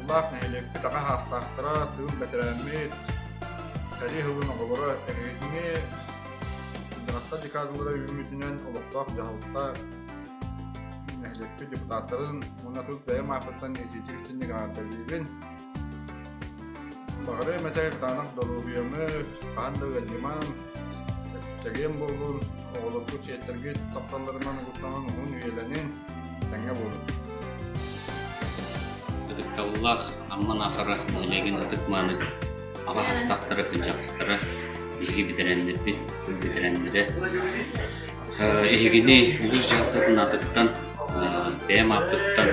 Ытыктабыллаах нэһилиэкпит аҕа саастаахтара, тыыл бэтэрээммит, сэрии сылын оҕолоро эһигини кырдьаҕастар декадалара үүммүтүнэн олохтоох дьаһалта нэһилиэкпит депутаттарын уонна тус бэйэм ааппыттан итиитик истиҥник эҕэрдэлиибин. Баҕарыам этэ кытаанах доруобуйаны, хаһан да ыалдьымаҥ, чэгиэн буоллун, оҕолоргут, сиэттэргит тапталларынан угуттанан уһун үйэлэнин, тэҥҥэ буолун. Ытыктабыллаах Амма Наахара нэһилиэгин ытык-мааны аҕа астаахтара, кырдьаҕастара, биһиги бэтэрээннэрбит, бэтэрээннэрэ Эһигини улуус дьаһалтатын аатыттан, бэйэм ааппыттан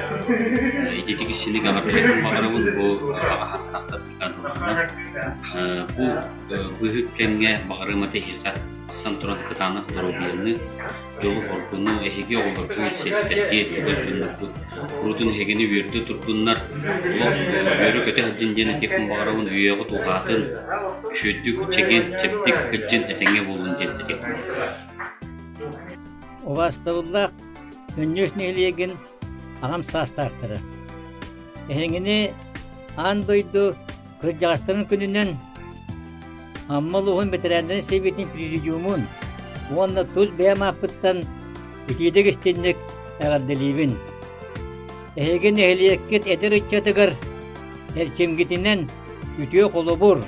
ититик истиҥник эҕэрдэлиэхпин баҕарабын бу аҕа саастаахтар Бу быыһык кэмҥэ баҕарыам этэ эһиэхэ тахсан туран кытаанах доруобуйаны, дьолу-соргуну, эһиги оҕолоргут, сиэттэргит, чугас дьонноргут куруутун эһигини үөрдэ турдуннар, олох үөрэ-көтө сылдьын диэн этиэхпин баҕарабын, үйэҕит уһаатын, үчүгэйдик, чэгиэн, чэбдик сылдьын, этэҥҥэ буолун диэн этиэхпин баҕарабын. Убаастабыллаах Өнньүөс нэһилиэгин аҕам саастаахтара! Эһиҥини аан дойду кырдьаҕастарын күнүнэн Амма улууһун бэтэрээннэрин сэбиэтин президиумун уонна тус бэйэм ааппыттан итиитик истинник эҕэрдэлиибин. Эһиги нэһилиэккит эдэр ыччатыгар эрчимгитинэн үтүө холобур,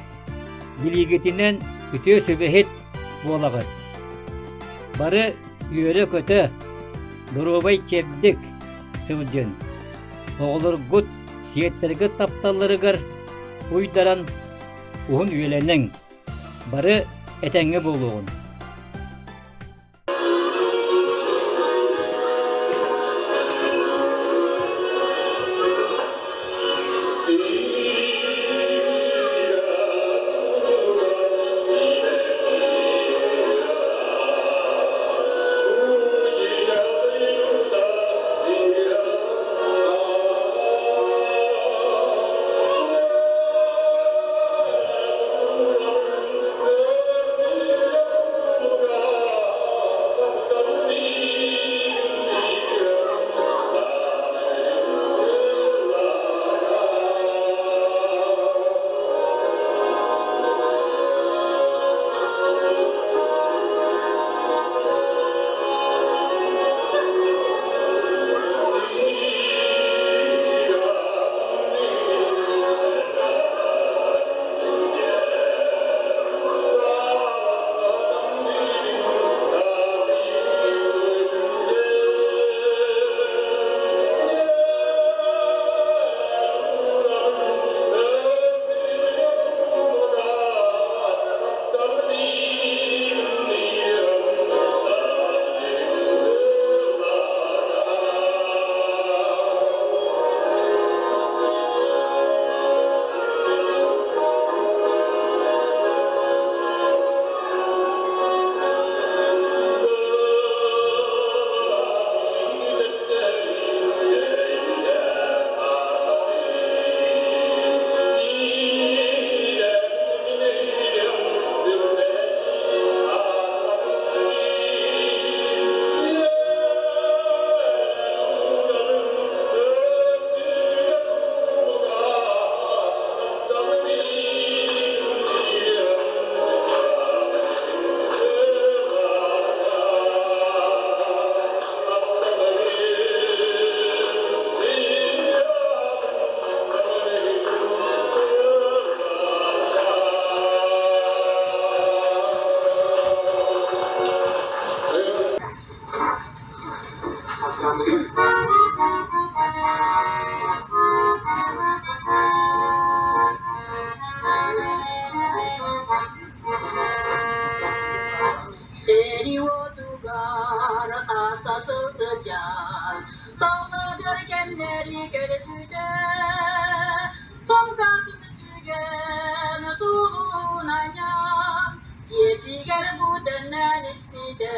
билиигитинэн үтүө сүбэһит буолаҕыт. Бары үөрэ-көтө, доруобай чэбдик сылдьын. Оҕолоргут, сиэттэргит тапталларыгар уйдаран уһун үйэлэниҥ, бары этэҥҥэ буолуоҕун. Сири-уотугар хаса сылдьар, салгыыр кэмнэри көрбүтэ, Тоҥкатын сүгэн тулунанньан, дьиэтигэр бу төннөн испитэ.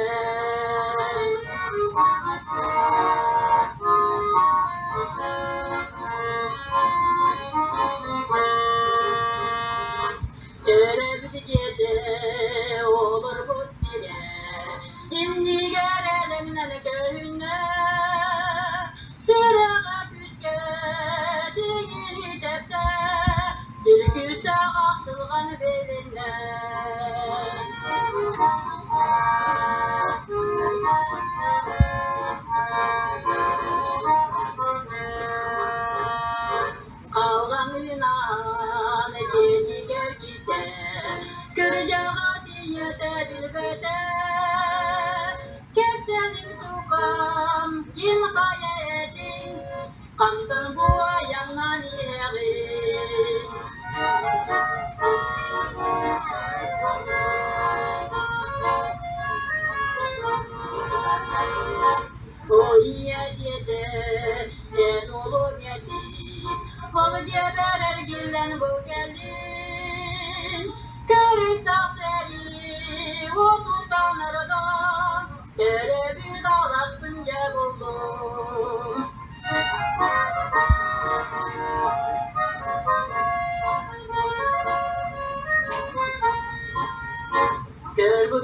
Төрөөбүт дьиэтэ олорбут сирэ, иннигэр элэҥнэн көһүннэ, сүрэҕэ күүскэ.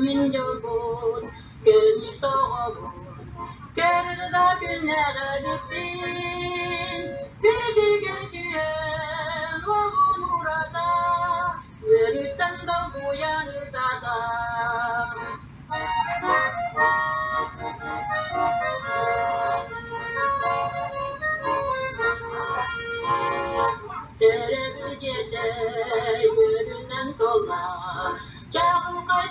мин дьолбун, көмүс оҕобун, көрөр да күннээх эбиппин. Күлүгэр түһэн уолун уурата, үөрүүттэн долгуйан ытата. Төрөбүт дьиэтэ үөрүүнэн туолла, чаҕылхай.